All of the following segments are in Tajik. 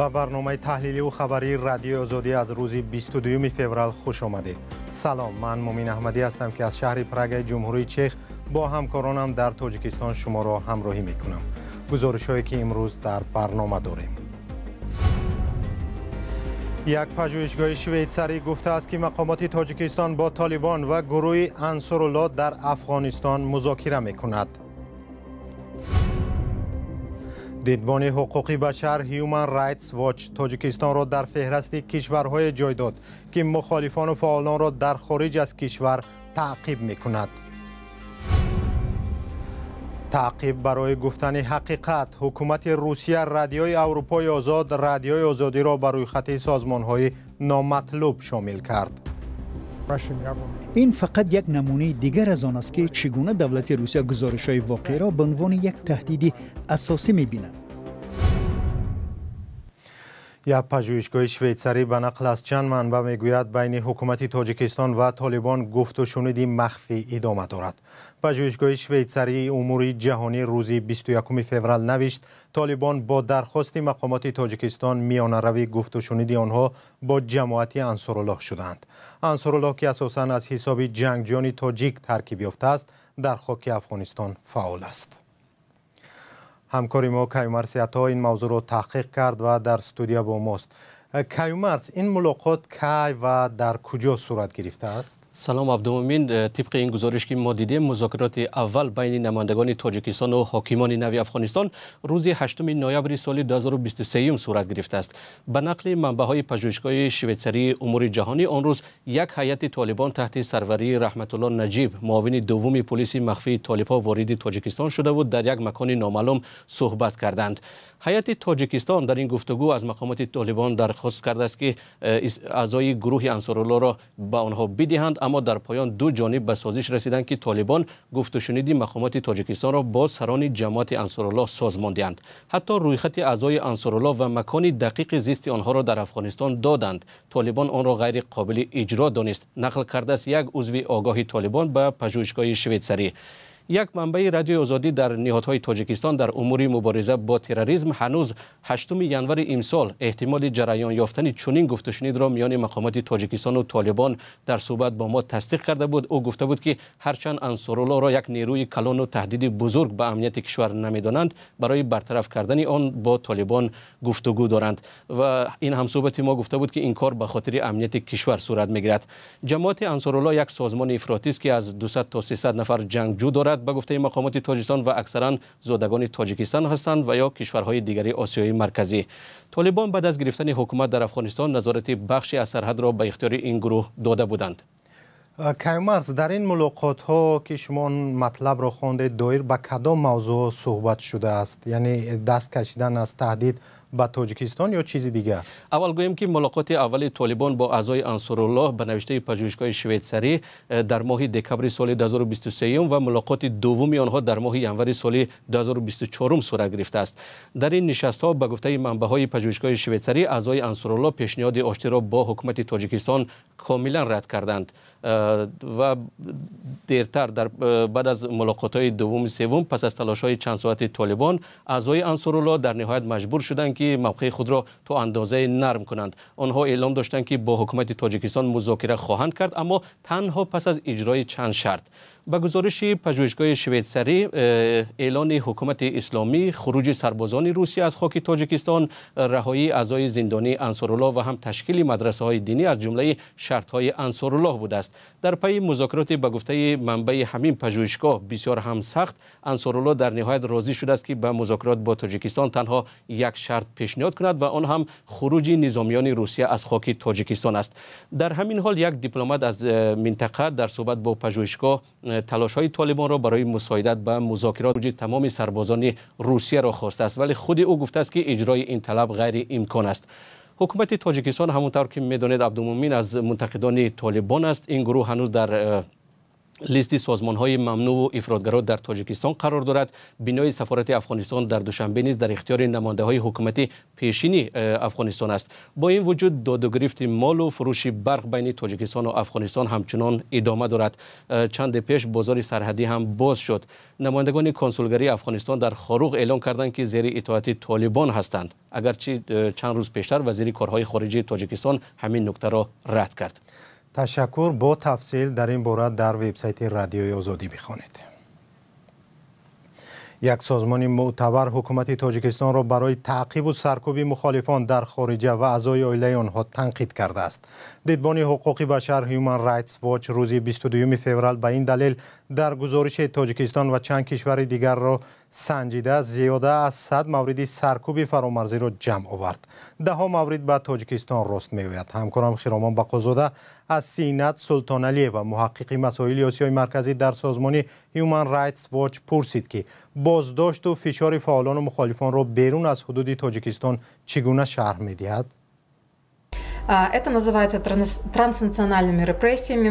Ба барномаи таҳлиливу хабарии Радиои Озодӣ аз рӯзи 22 феврал хуш омадед. Салом, ман Мумин Аҳмадӣ ҳастам, ки аз шаҳри Прагаи Ҷумҳурии Чех бо ҳамкоронам дар Тоҷикистон шуморо ҳамроҳӣ мекунам. Гузоришҳое, ки имрӯз дар барнома дорем. Як пажӯҳишгоҳи швейтсарӣ гуфтааст, ки мақомоти Тоҷикистон бо Толибон ва гурӯҳи Ансоруллоҳ дар Афғонистон музокира мекунад. Дидбони ҳуқуқи башар Human Rights Watch Тоҷикистонро дар феҳрасти кишварҳое ҷой дод, ки мухолифону фаъолонро дар хориҷ аз кишвар таъқиб мекунад. Таъқиб барои гуфтани ҳақиқат. Ҳукумати Русия Радиои Аврупои Озод, Радиои Озодиро ба рӯйхати созмонҳои номатлуб шомил кард. Ин фақат як намунаи дигар аз он аст, ки чӣ гуна давлати Русия гузоришҳои воқеиро ба унвони як таҳдиди асосӣ мебинад. Як пажӯҳишгоҳи швейтсарӣ ба нақл аз чанд манбаъ мегӯяд, байни ҳукумати Тоҷикистон ва Толибон гуфтушуниди махфӣ идома дорад. Пажӯҳишгоҳи швейтсарии умури ҷаҳонӣ рӯзи 21 феврал навишт, Толибон бо дархости мақомоти Тоҷикистон миёнарави гуфтушуниди онҳо бо ҷамоати Ансоруллоҳ шуданд. Ансоруллоҳ, ки асосан аз ҳисоби ҷангҷӯёни тоҷик таркиб ёфтааст, дар хоки Афғонистон фаъол аст. Ҳамкори мо Каюмарс Ато ин мавзӯъро таҳқиқ кард ва дар студия бо мост. Каюмарс, ин мулоқот кай ва дар куҷо сурат гирифтааст? Салом, Абдумумин. Тибқи ин гузориш, ки мо дидем, музокироти аввал байни намояндагони Тоҷикистон ва ҳокимони нави Афғонистон рӯзи 8 ноябри соли 2023 сурат гирифтааст. Ба нақли манбаъҳои пажӯҳишгоҳи швейтсарии умури ҷаҳонӣ, он рӯз як ҳайати Толибон таҳти сарварии Раҳматулло Наҷиб, муовини дуввуми полиси махфии толибҳо, вориди Тоҷикистон шуда буд, дар як макони номаълум суҳбат карданд. Ҳайати Тоҷикистон дар ин гуфтугӯ аз мақомоти Толибон дархост кардааст, ки аъзои гурӯҳи Ансоруллоҳро ба онҳо бидиҳанд, аммо дар поён ду ҷониб ба созиш расиданд, ки Толибон гуфтушуниди мақомоти Тоҷикистонро бо сарони ҷамоати Ансоруллоҳ созмон диҳанд. Ҳатто рӯйхати аъзои Ансоруллоҳ ва макони дақиқи зисти онҳоро дар Афғонистон доданд. Толибон онро ғайри қобили иҷро донист, нақл кардааст як узви огоҳи Толибон ба пажӯҳишгоҳи швейтсарӣ. Як манбаи Радиои Озодӣ дар ниҳодҳои Тоҷикистон дар умури мубориза бо терроризм ҳанӯз 8 январи имсол эҳтимоли ҷараён ёфтани чунин гуфтушунидро миёни мақомоти Тоҷикистону Толибон дар суҳбат бо мо тасдиқ карда буд. Ӯ гуфта буд, ки ҳарчанд Ансоруллоҳро як нерӯи калону таҳдиди бузург ба амнияти кишвар намедонанд, барои бартараф кардани он бо Толибон гуфтугӯ доранд. Ва ин ҳамсӯҳбати мо гуфта буд, ки ин кор ба хотири амнияти кишвар сурат мегирад. Ҷамоати Ансоруллоҳ як созмони ифротист, ки аз 200 то 300 нафар ҷангҷӯ дорад, ба гуфтаи мақомоти Тоҷикистон, ва аксаран зодагони Тоҷикистон ҳастанд ва ё кишварҳои дигари Осиёи Марказӣ. Толибон баъд аз гирифтани ҳукумат дар Афғонистон назорати бахши аз сарҳадро ба ихтиёри ин гурӯҳ дода буданд. Каюмарс, дар ин мулоқотҳо, ки шумо матлабро хондед, доир ба кадом мавзӯъ суҳбат шудааст? Яъне даст кашидан аз таҳдид ба Тоҷикистон ё чизи дигар? Аввал гӯем, ки мулоқоти аввали Толибон бо аъзои Ансоруллоҳ, ба навиштаи пажӯҳишгоҳи швейтсарӣ, дар моҳи декабри соли 2023 ва мулоқоти дуввуми онҳо дар моҳи январи соли 2024 сурат гирифтааст. Дар ин нишастҳо, ба гуфтаи манбаъҳои пажӯҳишгоҳи швейтсарӣ, аъзои Ансоруллоҳ пешниҳоди оштиро бо ҳукумати Тоҷикистон комилан рад карданд. Ва дертар, баъд аз мулоқотҳои дуввуму севум, пас аз талошҳои чанд соати Толибон, аъзои Ансоруллоҳ дар ниҳоят маҷбур шуданд, ки мавқеи худро то андозае нарм кунанд. Онҳо эълом доштанд, ки бо ҳукумати Тоҷикистон музокира хоҳанд кард, аммо танҳо пас аз иҷрои чанд шарт. Ба гузориши пажӯҳишгоҳи швейтсарӣ, эълони ҳукумати исломӣ, хуруҷи сарбозони Русия аз хоки Тоҷикистон, раҳоии аъзои зиндонии Ансоруллоҳ ва ҳам ташкили мадрасаҳои динӣ аз ҷумлаи шартҳои Ансоруллоҳ будааст. Дар пайи музокироти, ба гуфтаи манбаи ҳамин пажӯҳишгоҳ, бисёр ҳам сахт, Ансоруллоҳ дар ниҳоят розӣ шудааст, ки ба музокирот бо Тоҷикистон танҳо як шарт пешниҳод кунад ва он ҳам хуруҷи низомиёни Русия аз хоки Тоҷикистон аст. Дар ҳамин ҳол як дипломат аз минтақа дар суҳбат бо пажӯҳишгоҳ талошҳои Толибонро барои мусоидат ба музокирот хуруҷи тамоми сарбозони Русияро хостааст, вале худи ӯ гуфтааст, ки иҷрои ин талаб ғайриимкон аст. Ҳукумати Тоҷикистон, ҳамон тавр ки медонед, Абдумумин, аз мунтақидони Толибон аст. Ин гурӯҳ ҳанӯз дар Листи созмонҳои мамнӯъ ва ифротгаро дар Тоҷикистон қарор дорад. Бинои сафорати Афғонистон дар Душанбе низ дар ихтиёри намояндаҳои ҳукумати пешини Афғонистон аст. Бо ин вуҷуд доду гирифти мол ва фурӯши барқ байни Тоҷикистон ва Афғонистон ҳамчунон идома дорад. Чанде пеш бозори сарҳадӣ ҳам боз шуд. Намояндагони консулгарии Афғонистон дар Хоруғ эълон карданд, ки зери итоати Толибон ҳастанд, агарчи чанд рӯз пештар вазири корҳои хориҷии Тоҷикистон ҳамин нуктаро рад кард. Ташаккур. Бо тафсил дар ин бора дар вебсайти Радиои Озодӣ бихонед. Як созмони мӯътабар ҳукумати Тоҷикистонро барои таъқибу саркӯби мухолифон дар хориҷа ва аъзои оилаи онҳо танқид кардааст. Дидбони ҳуқуқи башар Human Rights Watch рӯзи 22 феврал ба ин далел дар гузориши Тоҷикистон ва чанд кишвари дигарро санҷида зиёда аз 100 мавриди саркӯби фаромарзиро ҷамъ овард. Даҳҳо маврид ба Тоҷикистон рост меояд. Ҳамкорам Хиромон Бақозода аз Синат Султоналиева, муҳаққиқи масоили Осиёи Марказӣ дар созмони Human Rights Watch пурсид, ки боздошту фишори фаъолону мухолифонро берун аз ҳудуди Тоҷикистон чӣ гуна шарҳ медиҳад? Это называется транснациональными репрессиями.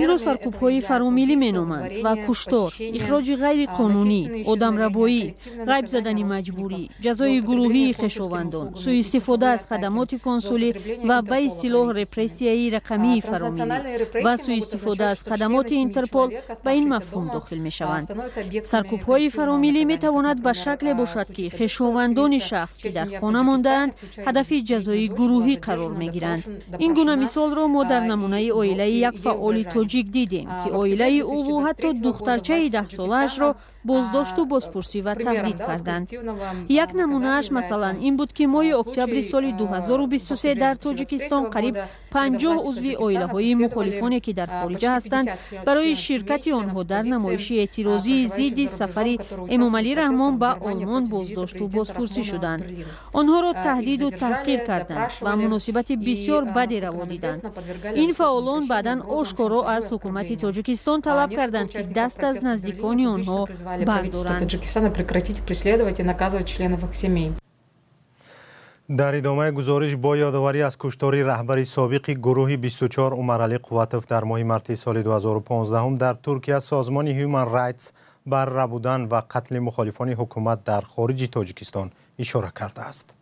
Инро саркӯбҳои фаромиллӣ меноманд ва куштор, ихроҷи ғайриқонунӣ, одамрабоӣ, ғайб задани маҷбурӣ, ҷазои гурӯҳии хешовандон, сӯистифода аз хадамоти консулӣ ва ба истилоҳ репрессияи рақамии фаромиллӣ ва сӯистифода аз хадамоти Интерпол ба ин мафҳум дохил мешаванд. Саркӯбҳои фаромиллӣ метавонад ба шакле бошад, ки хешовандони шахс, ки дар хона мондаанд, ҳадафи ҷазои гурӯҳӣ қарор мегиранд. Ин гуна мисолро мо дар намунаи оилаи як фаъоли тоҷик дидем, ки оилаи ӯву ҳатто духтарчаи 10-солаашро боздошту бозпурсӣ ва таҳдид карданд. Як намунааш, масалан, ин буд, ки моҳи октябри соли 2023 дар Тоҷикистон қариб 50 узви оилаҳои мухолифоне, ки дар хориҷа ҳастанд, барои ширкати онҳо дар намоиши эътирозии зидди сафари Эмомалӣ Раҳмон ба Олмон боздошту бозпурсӣ шуданд. Онҳоро таҳдиду таҳқир карданд ва муносибати бисёр баде раво диданд. Ин фаъолон баъдан ошкоро аз ҳукумати Тоҷикистон талаб карданд, ки даст аз наздикони онҳо бардоранд. Дар идомаи гузориш бо ёдоварӣ аз куштори раҳбари собиқи гурӯҳи 24 Умаралӣ Қувватов дар моҳи марти соли 2015 дар Туркия, созмони Human Rights бар рабудан ва қатли мухолифони ҳукумат дар хориҷи Тоҷикистон ишора кардааст.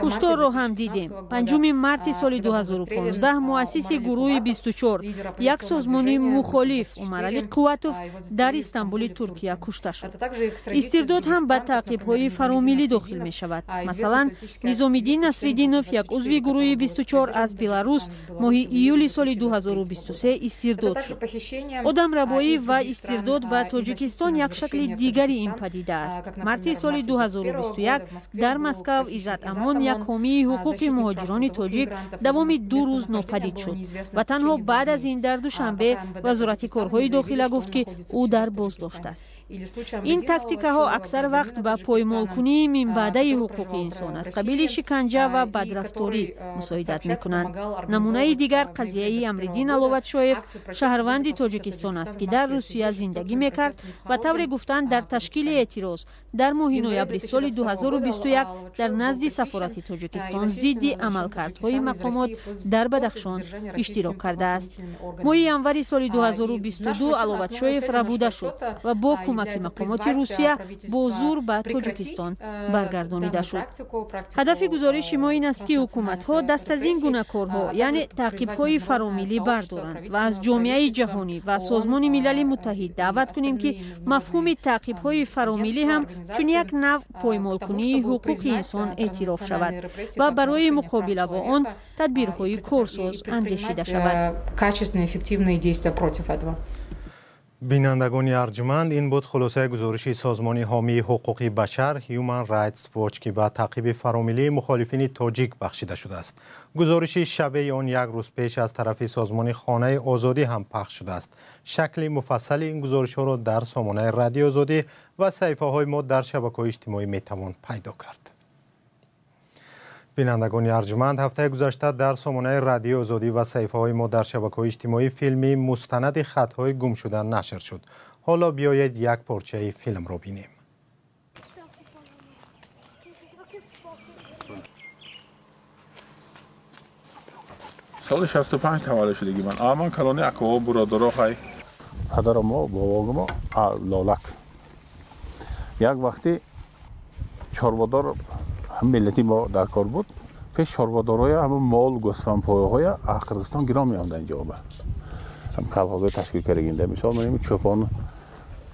Кушторро ҳам дидем. 5 марти соли 2015 муассиси гурӯҳи 24, як созмони мухолиф, Умаралӣ Қувватов дар Истанбули Туркия кушта шуд. Истирдод ҳам ба таъқибҳои фаромиллӣ дохил мешавад. Масалан, Низомиддин Насриддинов, як узви гурӯҳи 24 аз Беларус, моҳи июли соли 2023 истирдод шуд. Одамрабоӣ ва истирдод ба Тоҷикистон як шакли дигари ин падида аст. Марти соли 2021 дар Москав Иззат Амон, як ҳомии ҳуқуқи муҳоҷирони тоҷик, давоми 2 рӯз нопадид шуд ва танҳо баъд аз ин дар Душанбе Вазорати корҳои дохила гуфт, ки ӯ дар боздошт аст. Ин тактикаҳо аксар вақт ба поймолкунии минбаъдаи ҳуқуқи инсон аз қабили шиканҷа ва бадрафторӣ мусоидат мекунанд. Намунаи дигар қазияи Амриддин Аловатшоев, шаҳрванди Тоҷикистон аст, ки дар Русия зиндагӣ мекард ва тавре гуфтанд, дар ташкили эътироз дар моҳи ноябри соли 2021 дар назди сафорати Тоҷикистон зидди амалкардҳои мақомот дар Бадахшон иштирок кардааст. Моҳи январи соли 2022 Аловатшоев рабуда шуд ва бо кӯмаки мақомоти Русия бо зур ба Тоҷикистон баргардонида шуд. Ҳадафи гузориши мо ин аст, ки ҳукуматҳо даст аз ин гуна корҳо, яъне таъқибҳои фаромиллӣ, бардоранд ва аз ҷомеаи ҷаҳонӣ ва Созмони Милали Муттаҳид даъват кунем, ки мафҳуми таъқибҳои фаромиллӣ ҳам чун як навъ поймолкунии ҳуқуқи инсон эътироф шавад ва барои муқобила бо он тадбирҳои корсоз андешида шавад. Бинандагони арҷманд, ин буд хулосаи гузориши созмони ҳомии ҳуқуқи башар Human Rights Watch, ки ба таъқиби фаромиллии мухолифини тоҷик бахшида шудааст. Гузориши шабеҳи он як рӯз пеш аз тарафи созмони Хонаи Озодӣ ҳам пахш шудааст. Шакли муфассали ин гузоришҳоро дар сомонаи Радиои Озодӣ ва саҳифаҳои мо дар шабакаҳои иҷтимоӣ метавон пайдо кард. Бинандагони арҷманд, ҳафтаи гузашта дар сомонаи Радиои Озодӣ ва саҳифаҳои мо дар шабакаҳои иҷтимоӣ филми мустанади хатҳои гумшуда нашр шуд. Ҳоло биёед як порчаи филмро бинем. Соли 65 таваллуд шудагӣ ман. Ман калони акаҳо, бародаро, хай. Падарам мо, бобогам мо Лолак. Як вақте чорводор ҳам миллати мо дар кор буд. Пеш чорводорҳоя ҳама мол, гӯсфандпояҳоя аз Қирғизистон гирон меомаданд инҷо. Ҳам колхозҳои ташкил кардагинда. Мисол менем чӯпон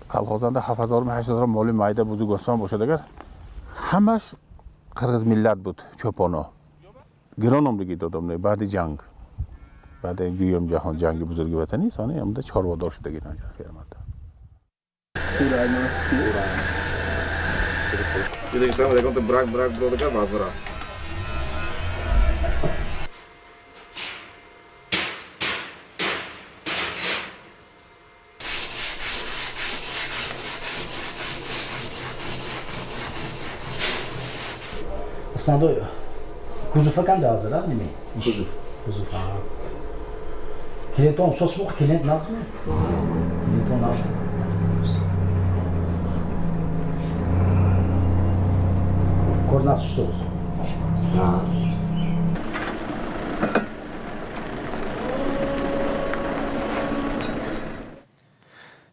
колхозанда 7000 8000 моли майда бузу гӯсфанд бошад агар ҳамаш қирғиз миллат буд чӯпоно. Гирон омдагӣ додам не баъди ҷанг. Баъди дуюм ҷаҳон ҷанги бузурги ватанӣ сони омда чорводор шудагӣ фермада. Основной кузов канда азыр, а неме? Кузов. Кузов. Клиентон сосмух, клиент назми? Клиентон назми. Корнас соус.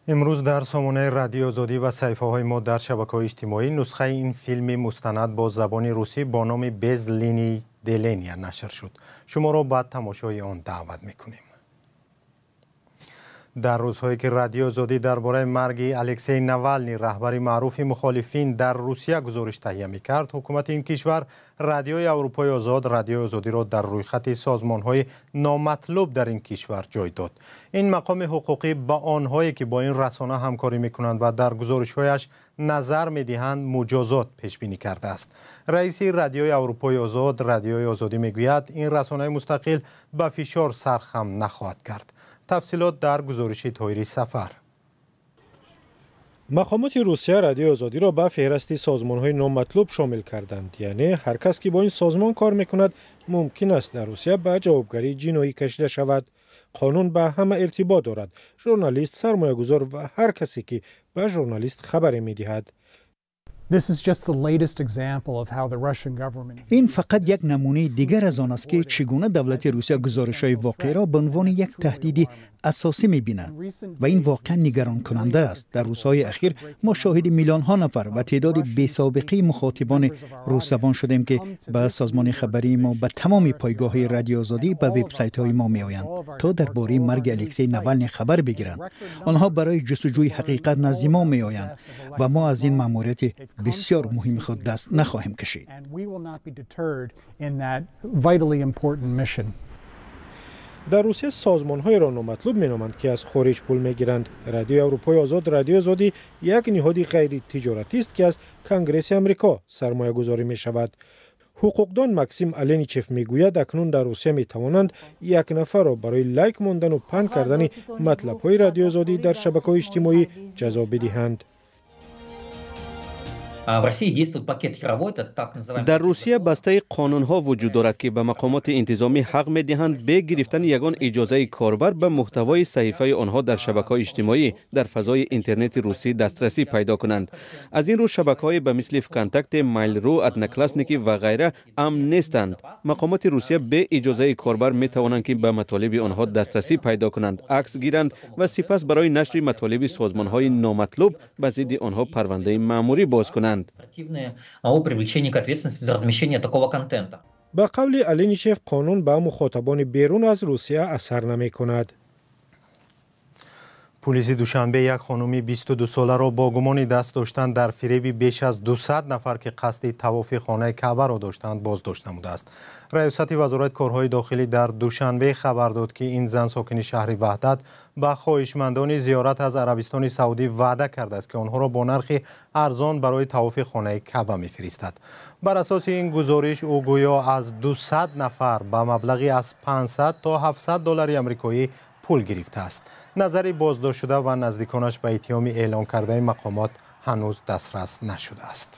Имрӯз дар сомонаи Радиои Озодӣ ва саҳифаҳои мо дар шабакаҳои иҷтимоӣ нусхаи ин филми мустанад бо забони русӣ бо номи «Без линии деления» нашр шуд. Шуморо ба тамошои он даъват мекунем. Дар рӯзҳое ки Радиои Озодӣ дар бораи марги Алексей Навалний, раҳбари маъруфи мухолифин дар Русия гузориш таҳия мекард, ҳукумати ин кишвар Радиои Аврупои Озод, Радиои Озодиро дар рӯйхати созмонҳои номатлуб дар ин кишвар ҷой дод. Ин мақоми ҳуқуқӣ ба онҳое ки бо ин расона ҳамкорӣ мекунанд ва дар гузоришҳояш назар медиҳанд муҷозот пешбинӣ кардааст. Раиси Радиои Аврупои Озод, Радиои Озодӣ мегӯяд, ин расонаи мустақил ба фишор сархам нахоҳад кард. Тафсилот дар гузориши Тоҳири Сафар. Мақомоти Русия Радиои Озодиро ба феҳрасти созмонҳои номатлуб шомил карданд. Яъне ҳар кас ки бо ин созмон кор мекунад, мумкин аст дар Русия ба ҷавобгарии ҷиноӣ кашида шавад. Қонун ба ҳама иртибот дорад. Журналист, сармоягузор ва ҳар касе ки ба журналист хабаре медиҳад. Ин фақат як намунаи дигар аз он аст ки чӣ гуна давлати Русия гузоришҳои воқеиро ба унвони як таҳдиди асосӣ мебинад ва ин воқеан нигаронкунанда аст. Дар рӯзҳои ахир мо шоҳиди миллионҳо нафар ва теъдоди бесобиқаи мухотибони русзабон шудем ки ба созмони хабарии мо, ба тамоми пойгоҳҳои Радиои Озодӣ, ба вебсайтҳои мо меоянд то дар бораи марги Алексей Навалний хабар бигиранд. Онҳо барои ҷустуҷӯи ҳақиқат назди мо меоянд ва мо аз ин маъмурияти бисёр муҳими худ даст нахоҳем кашид. Дар Русия созмонҳоеро номатлуб меноманд ки аз хориҷ пул мегиранд. Радиои Аврупои Озод, Радиои Озодӣ як ниҳоди ғайритиҷоратист ки аз Конгресси Амрико сармоягузорӣ мешавад. Ҳуқуқдон Максим Аленичев мегӯяд, акнун дар Русия метавонанд як нафарро барои лайк мондану паҳн кардани матлабҳои Радиои Озодӣ дар шабакаҳои иҷтимоӣ ҷазо бидиҳанд. Дар Русия бастаи қонунҳо вуҷуд дорад ки ба мақомоти интизомӣ ҳақ медиҳанд бе гирифтани ягон иҷозаи корбар ба муҳтавои саҳифаи онҳо дар шабакаҳои иҷтимоӣ дар фазои интернети русӣ дастрасӣ пайдо кунанд. Аз ин рӯ шабакаҳое ба мисли ВКонтакте, Mail.ru, Одноклассники ва ғайра амн нестанд. Мақомоти Русия бе иҷозаи корбар метавонанд ки ба матолиби онҳо дастрасӣ пайдо кунанд, акс гиранд ва сипас барои нашри матолиби созмонҳои номатлуб ба зидди онҳо парвандаи маъмурӣ боз кунанд. Ба қавли Аленичев, қонун ба мухотабони берун аз Русия асар намекунад. Пулиси Душанбе як хонуми 22-соларо бо гумони даст доштан дар фиреби беш аз 200 нафар ки қасди тавофи хонаи Каъбаро доштанд боздошт намудааст. Раёсати Вазорати корҳои дохилӣ дар Душанбе хабар дод ки ин зан сокини шаҳри Ваҳдат ба хоҳишмандони зиёрат аз Арабистони Саудӣ ваъда кардааст ки онҳоро бо нархи арзон барои тавофи хонаи Каъба мефиристад. Бар асоси ин гузориш ӯ гӯё аз 200 нафар ба маблағи аз 500 то 700 доллари амрикоӣ пул гирифтааст. Назари боздоштшуда ва наздиконаш ба иттиҳоми эълон кардаи мақомот ҳанӯз дастрас нашудааст.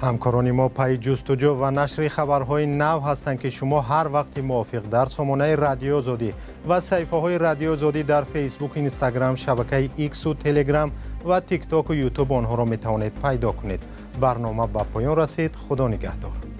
Ҳамкорони мо пайи ҷустуҷӯ ва нашри хабарҳои нав ҳастанд ки шумо ҳар вақти мувофиқ дар сомонаи Радиои Озодӣ ва саҳифаҳои Радиои Озодӣ дар Фейсбук, Инстаграм, шабакаи Иксу, Телеграм ва Тиктоку Ютуб онҳоро метавонед пайдо кунед. Барнома ба поён расид. Худо нигаҳдор.